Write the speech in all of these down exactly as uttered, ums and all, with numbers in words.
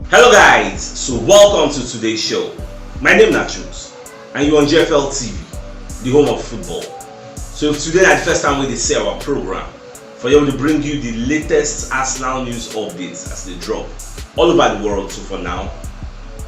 Hello guys, so welcome to today's show. My name na Chuks and you on G F L T V, the home of football. So if today na the first time wey dey see our program, for here we dey bring you the latest Arsenal news updates as they drop all over the world. So for now,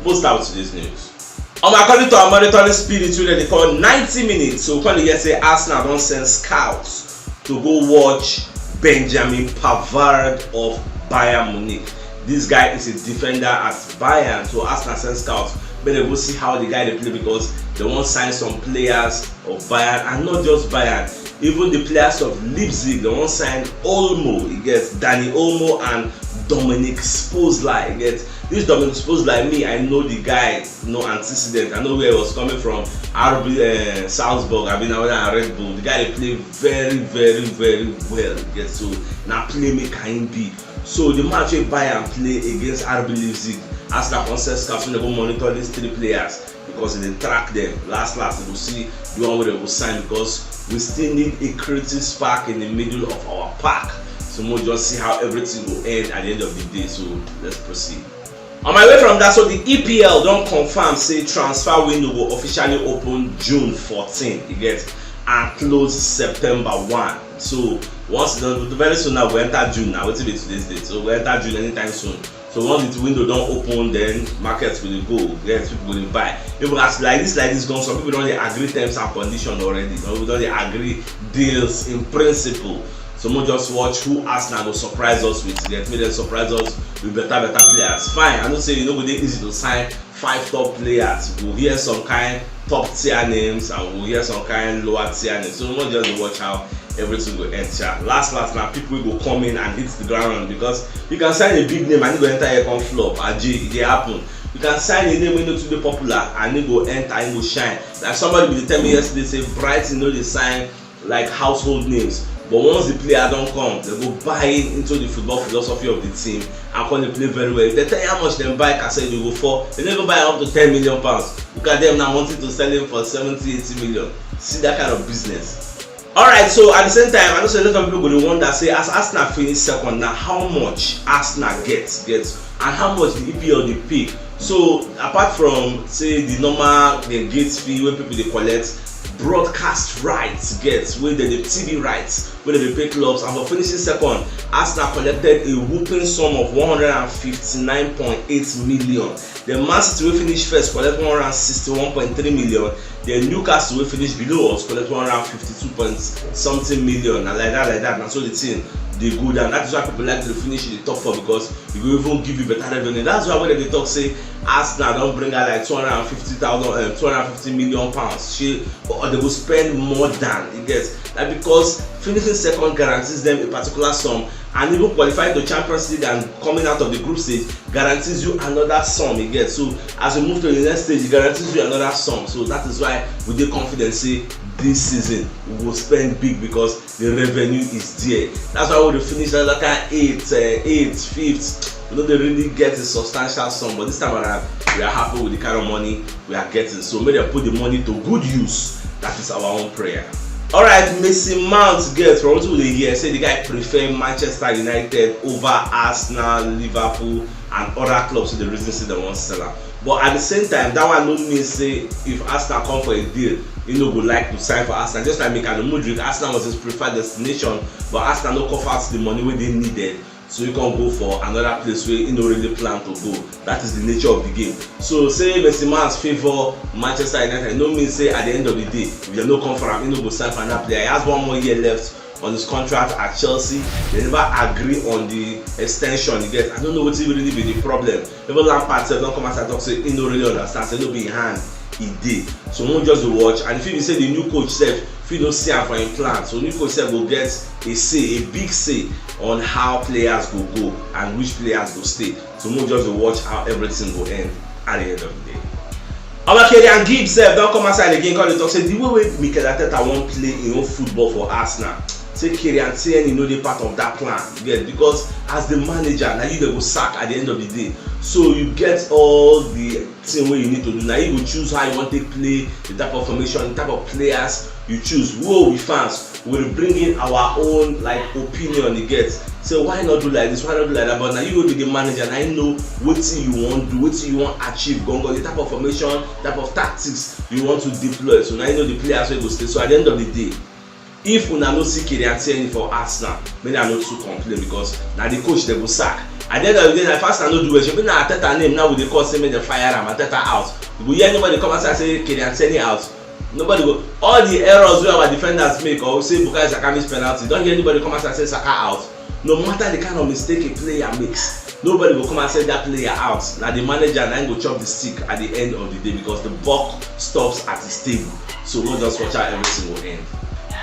most out today's news. Um, according to our monitoring spirit wey dem dey call ninety minutes, so we come dey hear say Arsenal don send scouts to go watch Benjamin Pavard of Bayern Munich. This guy is a defender at Bayern, so Arsenal send scouts make dem go see how the guy dey play because dem wan sign some players of Bayern, and not just Bayern, even the players of Leipzig, dem wan sign Olmo, you get Dani Olmo and Dominik Szoboszlai, you get. This Dominik Szoboszlai, me, I know the guy, no antecedent. I know where he was coming from. R B, uh, Salzburg, I mean, I was at Red Bull. The guy dey play very, very, very well. Get so na playmaker him be. So the match wey Bayern play against R B Leipzig, Arsenal come send scouts to go monitor these three players because they track them. Last, last, we go see the one wey dem go sign because we still need a creative spark in the middle of our park. So we'll just see how everything will end at the end of the day. So let's proceed. On my way from that, so the E P L don confirm say transfer window go officially open June fourteen, you get, and close September one. So once e don, very soon now we enter June now. Wetin be today's date? So we enter June anytime soon. So once the window don open, then markets go dey go, get people go dey buy. Even as like this, like this gone, some people don dey agree terms and conditions already. Some people don dey agree deals in principle. So we'll just watch who Arsenal go surprise us with. Get, make dem surprise us with better, better players. Fine, I know say e no go dey easy to sign five top players. We go hear some kind top tier names and we go hear some kind lower tier names. So we'll just dey watch how everything go end sha. Last, last, na people wey go come in and hit the ground running because you can sign a big name and e go enter here come flop. Aje, e dey happen. You can sign a name wey no too dey popular and e go enter, e go shine. Like somebody bin dey tell me yesterday say Brighton no dey sign like household names, but once the player don come, dem go buy in into the football philosophy of the team and come dey play very well. If dem tell you how much dem buy Caicedo, you go fall. Dem no even buy am up to ten million pounds. Look at them now wanting to sell him for seventy, eighty million. See that kind of business. Alright, so at the same time, I know say a lot of people go dey wonder say as Arsenal finish second, na how much Arsenal get, get, and how much the E P L dey pay. So apart from say the normal, the gate fee wey people dey collect, broadcast rights get, wey dem dey, T V rights wey dem dey pay clubs, and for finishing second, Arsenal collected a whooping sum of one hundred and fifty-nine point eight million. The Man City wey finish first collect one hundred and sixty-one point three million. Then Newcastle wey finish below us collect one hundred and fifty-two point something million. Na like that, like that, na so the thing dey go down. That is why people like to finish in the top four because e go even give you better revenue. That's why when dem dey talk say Arsenal don bring out like two hundred and fifty thousand, um, two hundred and fifty million pounds, shey, or dem go spend more than, you get. Na because finishing second guarantees them a particular sum, and even qualifying to Champions League and coming out of the group stage guarantees you another sum, you get. So as we move to the next stage, it guarantees you another sum. So that is why we dey confident say this season we go spend big because the revenue is there. That's why we dey finish that kind eight, uh, eight, fifth. We no dey really get a substantial sum, but this time around, we are happy with the kind of money we are getting. So make dem put the money to good use. That is our own prayer. Alright, Mason Mount, get, from wetin we dey hear, say the guy prefer Manchester United over Arsenal, Liverpool, and other clubs. So the reason say dem wan sell am. But at the same time, that one no mean say if Arsenal come for a deal, e no go like to sign for Arsenal. Just like Michael Mudryk, Arsenal was his preferred destination, but Arsenal no cough out the money wey dey needed, so e come go for another place wey e no really plan to go. That is the nature of the game. So say Mason Mount favour Manchester United, no mean say at the end of the day, if dem no come for am, e no go sign for another player. He has one more year left on his contract at Chelsea. Dem never agree on the extension, you get. I don't know wetin really be the problem. Even Lampard sef don come outside talk say e no really understand, say no be him hand e dey. So we just dey watch, and e fit be say the new coach sef fit no see am for him plan. So new coach sef go get a say, a big say on how players go go and which players go stay. So we just dey watch how everything go end at the end of the day. Omo, Kieran Gibbs sef don come outside again, come dey talk say the way wey Mikel Arteta wan play him own football for Arsenal, say Kieran Tierney no dey part of that plan. You get, because as the manager, na you dem go sack at the end of the day. So you get all the thing wey you need to do. Na you go choose how you wan take play, the type of formation, the type of players you choose. We, we fans, we dey bring in our own, like, opinion, you get. say, "Why not do like this? Why not do like that?" But now you will be the manager, and I know what you want do, what you want achieve, gongo, the type of formation, type of tactics you want to deploy. So now you know the players wey go stay. So at the end of the day, if una no see Kieran Tierney for Arsenal, make una no too complain, because na the coach dem go sack. At the end of the day, na if Arsenal no do well, shebi na Arteta name now we dey call say make dem fire am, Arteta out. You go hear anybody come outside say Kieran Tierney out? Nobody go. All the errors wey our defenders make, or say Bukayo Saka miss penalty, you don hear anybody come outside say Saka out? No matter the kind of mistake a player makes, nobody go come and say that player out. Na the manager na him go chop the stick at the end of the day, because the buck stops at his table. So we'll just watch how everything will end.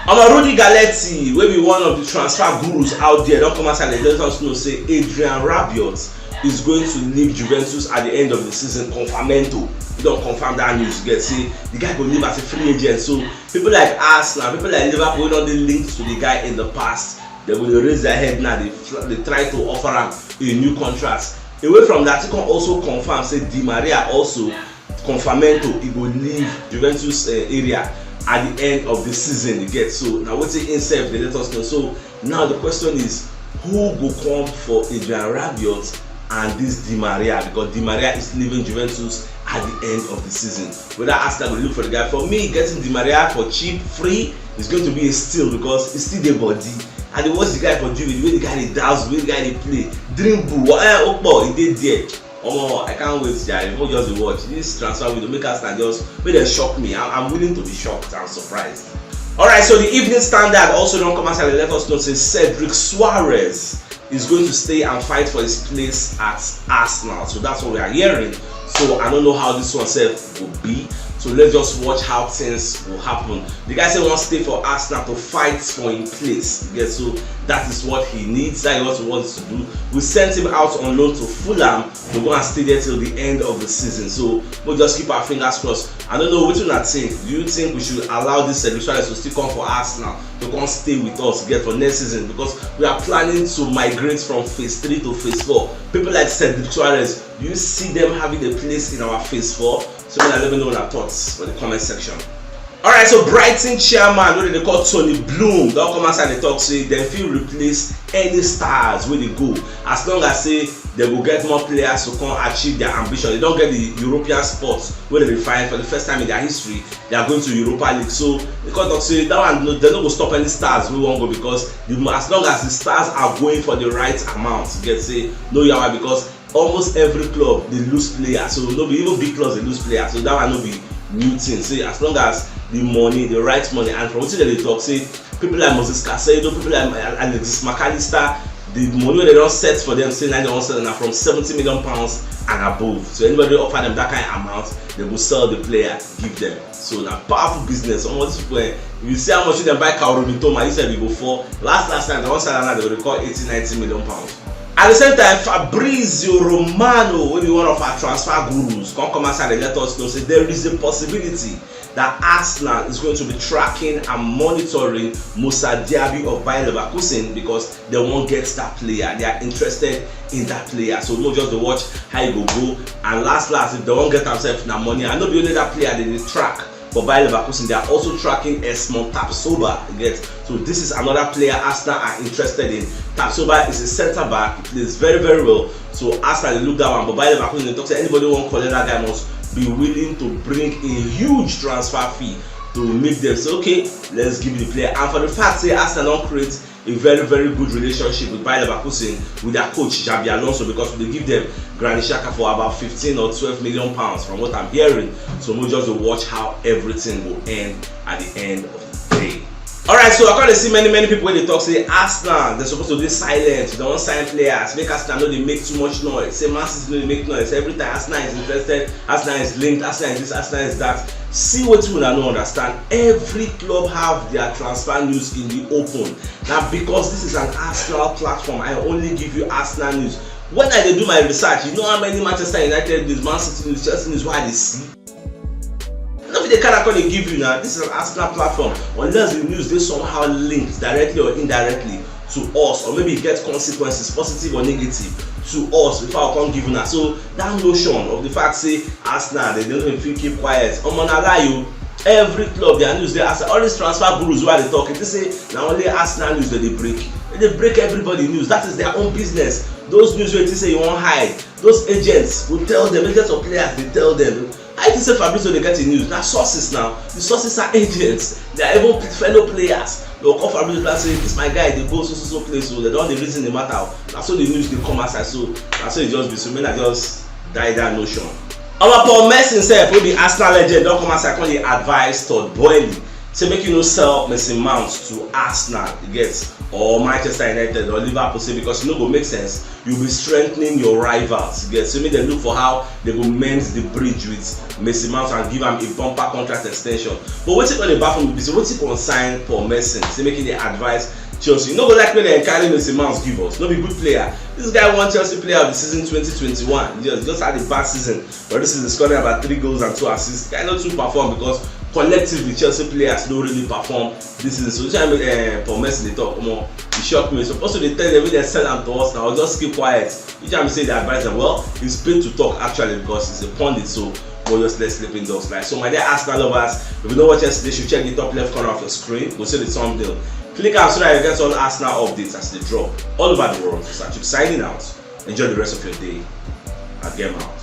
Omo, Rudy Galetti, wey be one of the transfer gurus out there, don come outside and let us know say Adrian Rabiot is going to leave Juventus at the end of the season. Confirmento. He don confirm that news. You get say the guy go leave as a free agent. So people like Arsenal, people like Liverpool, wey don dey linked to the guy in the past, they will raise their head now. They, fl- they try to offer am a new contract. Away from that, he can also confirm say Di Maria also confirmento, he go leave Juventus uh, area at the end of the season. You get, so now wetin himself dey let us know. So now the question is, who go come for Adrian Rabiot and this Di Maria, because Di Maria is leaving Juventus at the end of the season. Whether Arsenal will look for the guy, for me, getting Di Maria for cheap, free, is going to be a steal, because he still dey body. And they watch the guy for Juve, the way the guy dey dance, the way the guy dey play, dribble, eh, Okpo, he dey there. Omo, I can't wait, jare. People just dey watch this transfer window. Make us na just make them shock me. I'm, I'm willing to be shocked and surprised. All right, so the Evening Standard also don come outside and let us know say Cedric Soares is going to stay and fight for his place at Arsenal. So that's what we are hearing. So I don't know how this one sef go be. So let's just watch how things will happen. The guy say he wan stay for Arsenal to fight for him place. You get, so that is what he needs. That is what he wants to do. We sent him out on loan to Fulham to go and stay there till the end of the season. So we'll just keep our fingers crossed. I don't know, what do you think? Do you think we should allow this Cedric Soares to still come for Arsenal, to come stay with us, get, for next season? Because we are planning to migrate from phase three to phase four. People like Cedric Soares, do you see them having a place in our phase four? So make una let me know your thoughts for the comment section. All right, so Brighton chairman, wey they call Tony Bloom, don come outside and talk say dem fit replace any stars wey dey go, as long as say they go get more players to come achieve their ambition. They don get the European spots wey they find for the first time in their history. They are going to Europa League, so they come talk say that one, no, they no go stop any stars wey wan go, because the, as long as the stars are going for the right amount, you get, say no yawa, because almost every club dey lose players. So no be even big clubs dey lose players. So that one no be new thing. Say as long as the money, the right money, and from wetin dem dey talk, say people like Moses Caicedo, people like Alexis Mac Allister, the money wey dem don set for them, say na dem wan sell na from seventy million pounds and above. So anybody wey offer them that kind of amount, they go sell the player, give them. So na powerful business. Omo, these people, eh, you see how much dem buy Kaoru Mitoma, you sef you go fall. Last last time, the one salary now, they will call eighty, ninety million pounds. At the same time, Fabrizio Romano, wey be one of our transfer gurus, come come outside and let us know say there is a possibility that Arsenal is going to be tracking and monitoring Musa Diaby of Bayer Leverkusen, because they wan get that player. They are interested in that player. So we'll just dey watch how e go go. And last last, if they wan get themselves na money, and no be only that player they dey track for Bayer Leverkusen, they are also tracking Esmond Tapsoba. You get, so this is another player Arsenal are interested in. Tapsoba is a centre back. He plays very, very well. So Arsenal dey look that one. But Bayer Leverkusen dey talk say anybody wan collect that guy must be willing to bring a huge transfer fee to make them say, "Okay, let's give you the player." And for the fact say Arsenal don create a very, very good relationship with Bayer Leverkusen, with their coach Xabi Alonso, because we dey give them Granit Xhaka for about fifteen or twelve million pounds, from what I'm hearing. So we'll just watch how everything will end at the end of the day. All right, so I come dey see many, many people wey dey talk say Arsenal, they're supposed to be silent, they don't sign players, make Arsenal no dey make too much noise. Say Man City no dey make noise. Every time Arsenal is interested, Arsenal is linked, Arsenal is this, Arsenal is that. See wetin una no understand. Every club have their transfer news in the open. Now, because this is an Arsenal platform, I only give you Arsenal news. When I dey do my research, you know how many Manchester United news, Man City news, Chelsea news, wey I dey see? No be the kind I come dey give you now. This is an Arsenal platform. Unless the news dey somehow linked directly or indirectly to us, or maybe e get consequences, positive or negative, to us before I come give una. So that notion of the fact say Arsenal, they don't fit keep quiet, omo, na lie o. Every club, their news dey outside. All these transfer gurus wey I dey talk, they say na only Arsenal news dem dey break. They break everybody news. That is their own business. Those news wey you think say you wan hide, those agents go tell them. Agents of players dey tell them. How you think say Fabrizio dey get the news? Na sources now. The sources are agents. They are even fellow players. They go call Fabrizio and say, "This my guy dey go so so so place o." They don dey reason the matter o. Na so the news dey come outside. So na so e just be. So make I just die that notion. Our Paul Merson sef, wey be Arsenal legend, don come outside come dey advise Todd Boehly say make you no sell Mason Mount to Arsenal, you get, or Manchester United or Liverpool, say because e no go make sense. You'll be strengthening your rivals, you get. So make dem look for how they go mend the bridge with Mason Mount and give am a bumper contract extension. But wetin come dey baffle me be say wetin concern Paul Merson say make e dey advise Chelsea. You no go like make dem carry Mason Mount give us. No be good player. This guy won Chelsea Player of the Season twenty twenty-one. Yes, just had a bad season. But this season, scoring about three goals and two assists. Guy no too perform because collectively Chelsea players no really perform this season. So which time uh, Paul Merson dey talk, omo, e shock me. So also dey tell them when they sell am to us now, just keep quiet. Which time say they advise them, well, it's paid to talk actually because it's a pundit. So but just let sleeping dogs lie. So my dear Arsenal lovers, if you no watch yesterday, you should check the top left corner of your screen. Go see the thumbnail. Click am so that you get all Arsenal updates as they drop all over the world. This is Achuk signing out. Enjoy the rest of your day. At Game Out.